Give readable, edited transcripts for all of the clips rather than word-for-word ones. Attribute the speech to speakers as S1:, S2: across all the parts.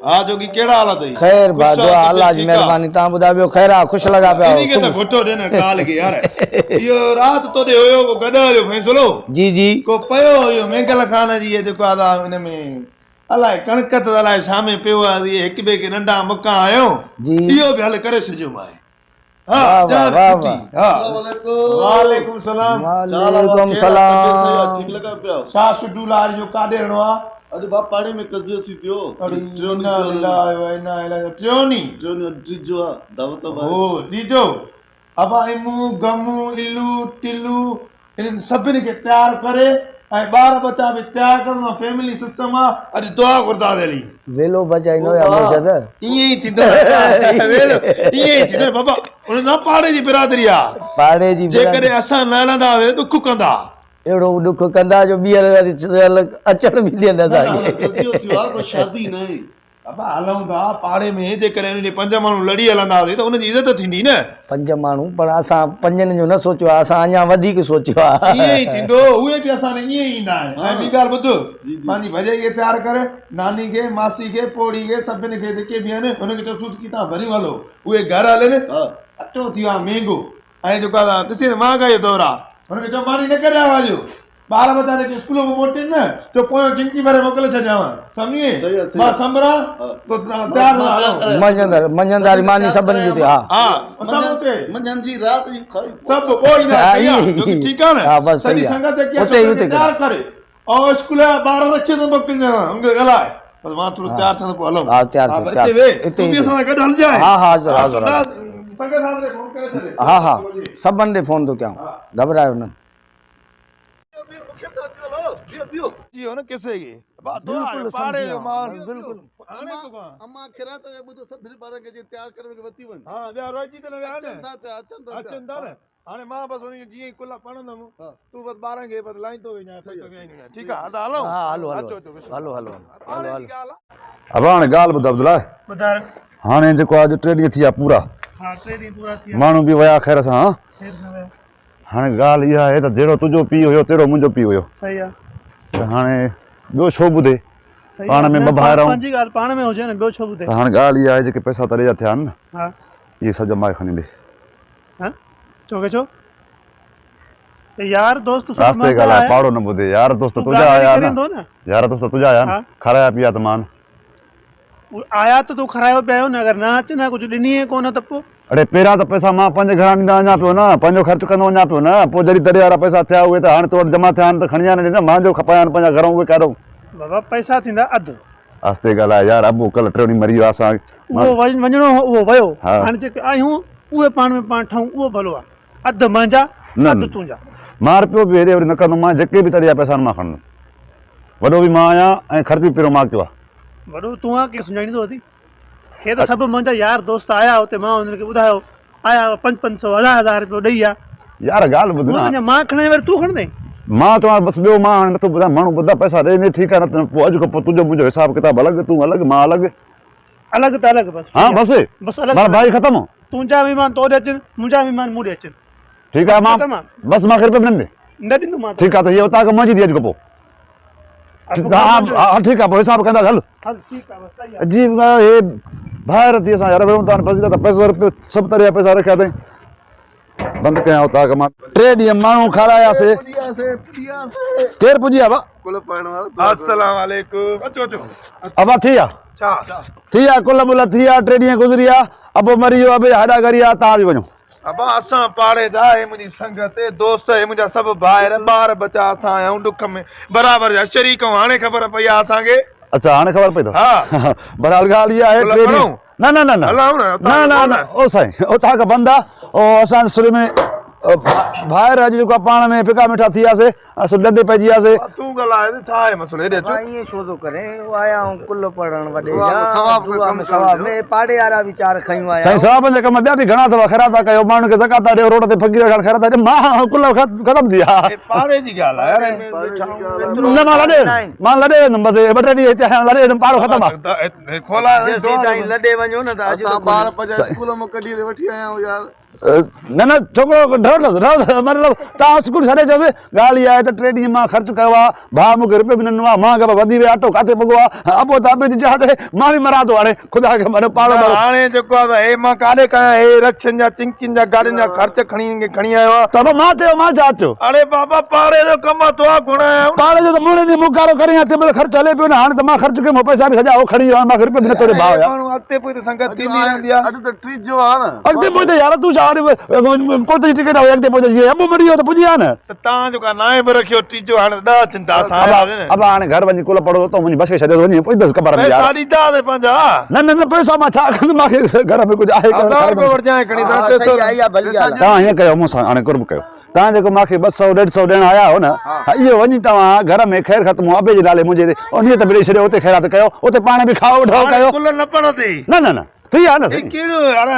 S1: ها جوڳي ڪهڙا حال اٿئي؟
S2: خير با دعا الله جي مهرباني تان ٻڌايو ٻيو خير آ خوش لڳا پيا
S1: انهي کي ته گهٽو ڏي نه ڪال کي يار اهو رات توڏي هيو ڪو گڏهه جو فيصلو
S2: جي جي
S1: ڪو پيو هيو مينگل خان جي جيڪو آ ان ۾ الائي ڪڻڪ ته الائي ڇا ۾ پيو آ اهي هڪ ٻئي کي ڏنڊا مڪا هنيو
S2: جي
S1: اهو به حل ڪري ڇڏيو مانء ها
S2: واه
S1: جان
S2: واه
S1: ڇٽي
S2: واه
S1: ها وعليڪم السلام
S2: وعليڪم السلام
S1: شاھ سڊو لال جو ڪاڏي رهڻو آ؟
S3: اڄ با پاڙي ۾ قضيو ٿي پيو ٽيون
S1: انا لله و انا اليه ٽيون ڏينهن
S3: ٽيون ڏينهن اڄ ٽيجو آ دعوت
S1: هو ٽيجو ابا امو گمو الو ٽلو انهن سڀني کي تيار ڪري ۽ ٻار ٻچا به تيار ڪرڻو آ فيملي سسٽم آ اڄ دعا گهرنداسين هلي.
S2: ويلو بچائيندو يا مرشد.
S1: ائين ئي ٿيندو ويلو ائين ئي ٿيندو بابا ان نه پاڙي جي برادري آ
S2: پاڙي جي
S1: جيڪڏهن اسان نه هلنداسين ڏک ڪندا.
S2: اهڙو ڏک ڪندا جو ٻيهر وري اچڻ به ڏين
S3: نه نه قضيو ٿيو آ ڪو شادي ناهي.
S1: ابا هلون ٿا پاڙي ۾ جيڪڏهن انهن جي پنج ماڻهو لڙي هلنداسين ته انهن جي عزت ٿيندي نه.
S2: پنج ماڻهو پر اسان پنجن جو نه سوچيو آهي اسان اڃا وڌيڪ سوچيو آهي.
S1: ائين ئي ٿيندو اهي به اسان ڏي ائين ئي ايندا آهن ۽ ٻي ڳالهه ٻڌ پنهنجي ڀڄائي کي تيار ڪر ناني کي ماسي کي پوڙهي کي سڀني کي جيڪي به آهن انهن کي چئو سوسڪي تان ڀريون هلو اهي گهر هلن اٽو ٿي ويو آهي مهنگو ۽ جيڪو آهي ڏسين ته مهانگائي جو دور آهي هن کي چئو ماني نه ڪري آيو آهي جو ٻار ٻچا جيڪي اسڪول مان موٽين نه ته پويان چنگچي ڀري موڪلي ڇڏيانو سمجهي مان سنڀران تو تيار نه هلو
S2: منجهند منجهند واري ماني سڀني جي اتي ها
S1: ها سڀ اتي
S3: منجهند جي رات جي کائي
S1: سڀ پوء ايندا صحيح آهي جو ٺيڪ آهي نه
S2: ها بس
S1: سڄي
S2: صحيح آهي
S1: سنگت جيڪي آهي
S2: اتي
S1: ڇوڪرن
S2: اتي
S1: کي تيار ڪري او اسڪول جا ٻار رکي ته موڪلجان ان کي ڳالهائي بس مان ٿورو تيار ٿيان ته پوء هلون
S2: ها تيار
S1: ها
S2: ٿيو
S1: بس
S2: تيار
S1: اتي
S2: ٿيو
S1: ويهه
S2: اتي
S1: تون به
S2: اتي
S1: اسان سان گڏ هلجانء
S2: ها ها حاضر
S1: ها
S2: حاضر
S1: تون نه
S2: حاضر
S1: سنگت ساٿ ڏي فون ڪري ڇڏي
S2: ها ها سڀن ڏي فون ٿو ڪيان گهٻرايو نه.
S1: جي هن قصي کي
S2: بلڪل
S1: پاڙي جو
S2: سمجهي
S1: مال
S2: بلڪل
S1: هاڻي تو کان
S3: امان خيرات جا ٻڌو سڀني ٻارن کي جي تيار ڪري وتي وڃ
S1: ها ٻيا روئجي ته نه ويا
S3: اچن
S1: نه
S3: ٿا پيا اچن ٿا پيا
S1: اچن ٿا نه هاڻي مان بس ان کي جيئن ئي ڪلها پڙهندم تون بس ٻارن کي بس لائيندو وڃان ڦٽو ويهائيندو وڃان ٺيڪ آ ادا هلون
S2: ها هلو هلو
S1: اچو اچو بسم
S2: هلو
S1: الله
S2: هلو هلو
S1: پاڻي
S2: هلو
S1: جي ڳالهه آ.
S4: ابا هاڻي ڳالهه ٻڌ عبدالله
S5: ٻڌاء
S4: هاڻي جيڪو آ اڄ ٽي ڏينهن ٿي ويا پورا
S5: ها ٽي ڏينهن پورا ٿي ويا
S4: ماڻهو به ويا خير سان ها
S5: خير سان ويا
S4: هاڻي ڳالهه اها آهي ته جهڙو تنهنجو پيء هيو تهڙو منهنجو پيء هيو
S5: صحيح آ
S4: ته هاڻي ٻيو ڇو ٻڌي
S5: صحيح
S4: پاڻ
S5: آ
S4: ۾
S5: نه
S4: ٻه ڀائر آهيون
S5: پنهنجي ڳالهه پاڻ ۾ هجي نه ٻيو ڇو ٻڌي
S4: ته هاڻي ڳالهه اها آهي جيڪي پئسا تڏي جا ٿيا آهن نه
S5: ها
S4: اهي سڀ جمائي کڻي ڏي
S5: ها توکي ڇو ته يار دوست سڀ
S4: راستي
S5: منهنجا
S4: ڳالهاء
S5: آيا
S4: پاڙو نه ٻڌي يار دوست
S5: تون
S4: تنهنجا
S5: ڳالهه
S4: آيا
S5: ڪرين
S4: نه
S5: ٿو نه
S4: يار دوست تنهنجا آيا نه
S5: ها
S4: کارايا پيا ته مان
S5: آيا ته تو کارايو پيايو نه اگر نه اچن ها ڪجهه ڏني ڪونه ته پوء
S4: اڙي پهريان ته پئسا مان پنهنجي گهران ڏيندا وڃان پيو نه پنهنجو خرچ ڪندو وڃان پيو نه پوء جڏهن تڏي وارا پئسا ٿيا اهي ته هاڻي تو وٽ جمع ٿيا آهن ته کڻي آ نه ڏي نه مان جو کپايا آهن پنهنجا گهران اهي ڪاڏو
S5: بابا پئسا ٿيندا اڌ
S4: آهستي ڳالهاء يار ابو ڪلهه ٽيون ڏينهن مري ويو اسان
S5: اهو وڃڻو هو اهو ويو
S4: ها.
S5: هاڻي جيڪي آهيون اهي پاڻ ۾ پاڻ ٺهون اهو ڀلو آهي اڌ منهنجا
S4: نه
S5: اڌ
S4: نه
S5: تنهنجا.
S4: مان رپيو به هيڏي هوڏي نه ڪندم مان جيڪي به تڏي جا پئسا آهن مان کڻندم وڏو به مان آهيان ۽ خرچ به پهريون مان ڪيو آهي.
S5: وڏو تون آهين ڪير سڃاڻيندو اٿئي هي ته سڀ منهنجا يار دوست آيا اتي مان انهن کي ٻڌايو آيا پنج پنج سو هزار هزار رپيو ڏئي ويا.
S4: يار ڳالهه ٻڌ نه.
S5: اڃا مان کڻان وري تون کڻندين.
S4: مان چوان بس ٻيو مان هاڻي نٿو ٻڌايان ماڻهو ٻڌا پئسا ڏئي نه ٺيڪ آهي نه ته پوء اڄ کان پوء تنهنجو منهنجو حساب ڪتاب الڳ تون الڳ مان الڳ.
S5: الڳ ته الڳ بس
S4: ها بس
S5: بس الڳ
S4: معنيٰ ڀائي ختم.
S5: تنهنجا مهمان تو ڏي اچن منهنجا مهمان مون ڏي اچن.
S4: ٺيڪ آهي مان بس مان کي رپيو به نه ڏيندين.
S5: نه ڏيندومانء.
S4: ٺيڪ آهي ته هيء اوطاق منهنجي ٿي اڄ کان پوء. ها ها ٺيڪ آهي پوء حساب ڪنداسين هل.
S5: هل ٺيڪ آهي بس صحيح آهي.
S4: عجيب ڳالهه هي ڀائر ٿي اسان يار ويهون ٿا فضيلت پئسو رپيو سڀ طرح جا پئسا رکيا اٿئي. بند ڪيان اوطاق مان. ٽي ڏينهن ماڻهو کاراياسي. ڪير پڄي آ ڀا؟
S1: السلام عليڪم اچو اچو.
S4: ابا ٿي آ.
S1: ڇا؟
S4: ٿي آ ڪل مل ٿي آ ٽي ڏينهن گذري آ ابو مري ويو ابي هاڏا ڳري آ تان به وڃو.
S1: ابا اسان پاڙي جا هي منهنجي سنگت دوست هي منهنجا سڀ ڀائر ٻار ٻچا اسان آيا آهيون ڏک ۾ برابر جا شريڪ آهيون هاڻي خبر پئي آ اسان کي.
S4: اڇا هاڻي خبر پئي اٿو.
S1: ها.
S4: بهرحال ڳالهه اها آهي
S1: ڪل
S4: ٽي ڏينهن
S1: پڙهون.
S4: نه نه نه نه نه نه نه او سائين اوطاق بند آ او اسان سري ۾ ڀائر اڄ جيڪو پاڻ ۾ ڦڪا مٺا ٿي وياسي سو ڏندي پئجي وياسي.
S1: تون ڳالهاء ته ڇا آهي مسئلو هيڏي اچ.
S2: بابا ائين ڇو ٿو ڪرين آيا آهون ڪل پڙهڻ وڏي جا دعا ۾ ثواب ۾ پاڙي وارا به چار کنيون آيا
S4: سائين ثوابن جا ڪم ٻيا به گهڻا اٿو خيرات ٿا ڪيو ماڻهن کي زڪوات ٿا ڏيو روڊ تي فقير کان خيرات ٿا ڏيو مان ڪل ختم ٿي ويا.
S1: هي پاڙي جي ڳالهه آهي يار.
S4: نه مان لڏي ويندم مان لڏي ويندم بس ٻه ٽي ڏينهن هتي آهيان لڏي ويندم پاڙو ختم آ.
S2: جيسين تائين لڏي وڃو نه ته اڄ
S3: اسان ٻار پنهنجا اسڪول مان ڪڍي وٺي آيا آهيون يار.
S4: نه نه ڇوڪرو ڍرو ڍرو مطلب توهان اسڪول ڇڏي چيوسي ڳالهه اها آهي ته ٽي ڏينهن مان خرچ ڪيو آهي ڀاء مون کي رپيو به نه ڏنو آهي مان کي وڌي ويو اٽو ڪاٿي پڳو آهي ابو ته ابي جي جاء تي مان به مران ٿو هاڻي خدا کي مڃو پاڙو
S1: نه هاڻي جيڪو آهي هي مان ڪاڏي ڪيان هي رڪشن جا چنگچين جا گاڏين جا خرچ کڻي کڻي آيو آهي
S4: ته مان چيو مان ڇا چيو
S1: اڙي بابا پاڙي جو ڪم آ تو آ گهڻا آيا آهيون
S4: پاڙي جو ته مڙني ڏينهن مون ڪارو ڪري آ تنهن مهل خرچ هلي پيو نه هاڻي ته مان خرچ ڪيم هو پئسا به سڄا هو کڻي ويو هاڻي مان کي رپيو به نه ٿو ڏي ڀاء يار.
S1: ماڻهو اڳتي پوئتي سنگت ٿيندي رهندي آ.
S3: اڄ ته ٽيجو آ نه.
S4: اڳتي پوئتي يار تون ڇا هاڻي ڪوئٽي جي ٽڪيٽ آ اڳتي پوئتي جي ابو مري ويو ته پڄي آ نه.
S1: ته تان جو ڪا نانء به رکيو ٽيجو هاڻي ته ڏهه اچن ٿا اسان آياسين نه.
S4: ابا هاڻي گهر وڃي ڪل پڙهو اتان وڃي بس کي ڇڏيس وڃي پڄندس قبر ۾ يار.
S1: پئسا ڏينداسين پنهنجا.
S4: نه نه نه پئسا مان ڇا ڪندس مان کي گهر ۾ ڪجهه آهي ڪونه
S1: هزار رپيو وٺجانء کڻي تان ٽي سو.
S4: توهان هيئن ڪيو مون سان هاڻي قرب ڪيو. توهان جيڪو مان کي ٻه سئو ڏيڍ سئو ڏيڻ آيا آهيو نه اهو وڃي توهان گهر ۾ خير ختمو ابي جي نالي منهنجي تي انهيء ته به ڏئي ڇڏيو اتي خيرات ڪيو اتي پاڻ به کائو ڍؤ ڪيو.
S1: ڪل نه پڙهندي.
S4: نه نه نه ٿي آ نه
S1: هي ڪهڙو يار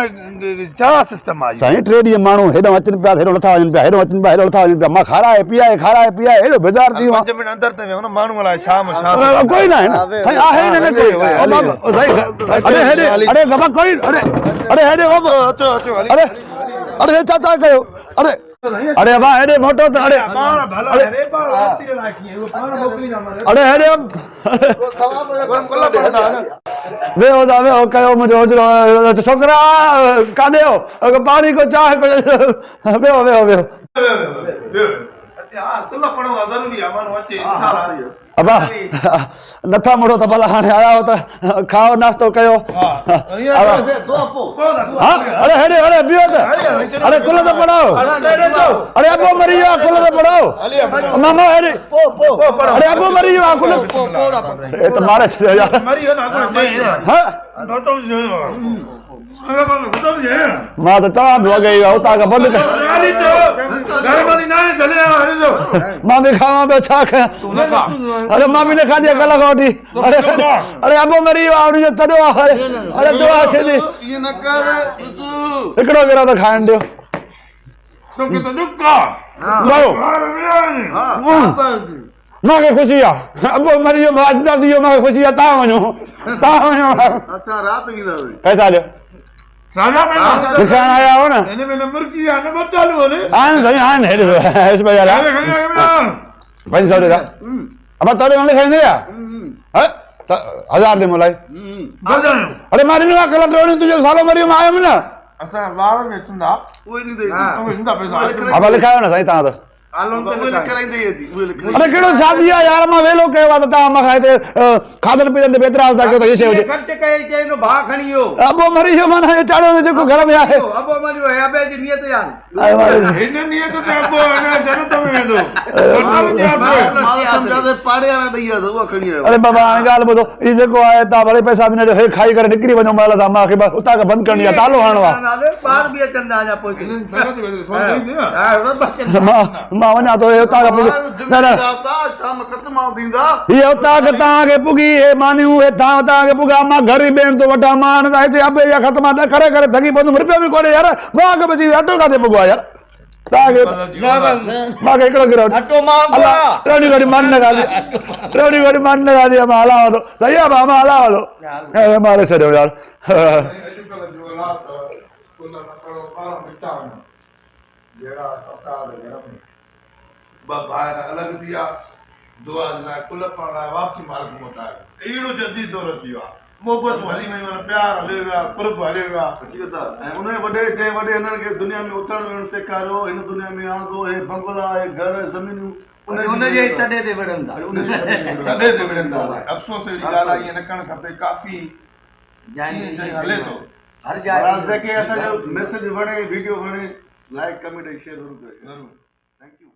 S1: ڇا سسٽم آ اهو.
S4: سائين ٽي ڏينهن ماڻهو هيڏانهن اچن پيا هيڏانهن لٿا وڃن پيا هيڏانهن اچن پيا هيڏانهن لٿا وڃن پيا مان کارائي پيائي کارائي پيائي اهڙو بيزار ٿي ويو آهيان.
S1: پنج منٽ اندر ته ويهو نه ماڻهو الائي ڇا ۾ ڇا
S4: ڪوئي نه آهي نه سائين آهي ئي نه نه ڪوئي او بابا سائين اڙي هيڏي اڙي بابا ڪوئي اڙي اڙي هيڏي بابا
S1: اچو اچو هلي
S4: اڙي اڙي ڇا ٿا ڪيو اڙي اڙي ابا هيڏي موٽو ته اڙي اڙي اڙي هيڏي ويهو ٿا ويهو ڪيو منهنجو حجرو ڇوڪرا ڪاڏي هو پاڻي ڪو چانهه ڪو ويهو ويهو ويهو ابا نٿا مڙو ته ڀلا هاڻي آيا آهيو ته کائو ناشتو ڪيو اڙي هيڏي اڙي بيهو ته اڙي ڪل ته پڙهاء اڙي ابو مري ويو آهي ڪل ته پڙهاء ماما هيڏي اڙي ابو مري ويو آهي ڪل هي ته ماري ڇڏيو يار ها مان ته چوان پيو اڳي ئي اتان کان بند ڪر. مان به کاوان پيو ڇا ڪيان. اڙي مان به نه کاڌي آهي ڪلهه کان وٺي. اڙي ابو مري ويو آهي ان جو تڏو آهي. اڙي دعا ڇڏي. هڪڙو گرهه ته کائڻ ڏيو. مان کي خوشي آ ابو مري ويو مان اجدا ٿي ويو مان کي خوشي آ تان وڃو تان وڃو
S3: اسان رات وينداسين
S4: پئسا ڏيو لکائڻ آيا آهيو نه
S1: هن ۾ نه مرڪي آ نه ٻٽالو آهن
S4: آهن سائين آهن هيڏي هيس پئسا ڏيا 500 ڏيا ابا توڙي نه لکائيندي يا ها هزار ڏي مولائي اڙي مان ڏنو آ ڪلهه ٽوڙي تنهنجو سالو مري ويو مان آيم نه
S1: اسان ٻار ۾ اچندا
S3: اهي ڏيندي
S1: ايندا پئسا
S4: ابا لکايو نه سائين تان ته اڙي ڪهڙو شادي آ يار مان ويلو ڪيو آ ته توهان مان کان هتي کاڌن پيتن تي به اعتراض ٿا ڪيو ته هي شيء هجي.
S2: خرچ ڪيئي چئي نو ڀاء کڻي ويو.
S4: ابو مري ويو معنيٰ هي چاڙهيو ته جيڪو گهر ۾ آهي.
S2: ابو مري ويو هي ابي جي نيت يار.
S1: هن نيت تي ابو هن جنت ۾ ويندو.
S4: اڙي بابا هاڻي ڳالهه ٻڌو هي جيڪو آهي توهان ڀلي پئسا به نه ڏيو هي کائي ڪري نڪري وڃو مهل تان مان کي بس اتان کان بند ڪرڻي آ تالو هڻڻو آ.
S2: ٻار به اچن ٿا اڃا پوئتي.
S4: مان وڃان ٿو هي اتان کان پڳي نه نه هي اتان کان توهان کي پڳي هي مانيون هي ٿانء توهان کي پڳا مان گهر ئي ٻين ٿو وٺان مان هاڻي ته هتي ابي جا خط مان ڪري ڪري ٿڪي پوندم رپيو به ڪونهي يار مان کي بچي ويو اٽو ڪاٿي پڳو آهي يار توهان کي مان کي هڪڙو گرهه
S2: اٽو مهانگو
S4: الله ٽيڙي گهڙي مان نه کاڌي ٽيڙي گهڙي مان نه کاڌي مان هلان ٿو صحيح آهي مان هلان ٿو ماري ڇڏيو يار
S1: اڄڪلهه جو حالات ڪل نه پڙهو ٻارهن مٽا وڃن جهڙا فساد گهر ۾ ٻه ڀائر الڳ ٿي ويا دعا جي لاء ڪل پڙهڻ لاء واپسي مالڪ موٽايو اهڙو جديد دور اچي ويو آهي محبتون هلي ويون آهن پيار هليو ويو آهي قرب هليو ويو آهي.
S3: حقيقت آهي ۽ انهي وڏي جنهن وڏي هنن کي دنيا ۾ اٿڻ ويهڻ سيکاريو هن دنيا ۾ آندو هي بنگلا هي گهر زمينون
S2: ان جي ئي تڏي تي وڙهن ٿا.
S1: تڏي تي وڙهن ٿا افسوس اهڙي ڳالهه آهي ائين نه ڪرڻ کپي ڪافي ائين هلي ٿو.
S2: هر جاء
S3: بھرحال جنهن کي اسان جو ميسيج وڻي ويڊيو وڻي لائيڪ ڪمينٽ ۽ شيئر ضرور ڪري ضرور thank you.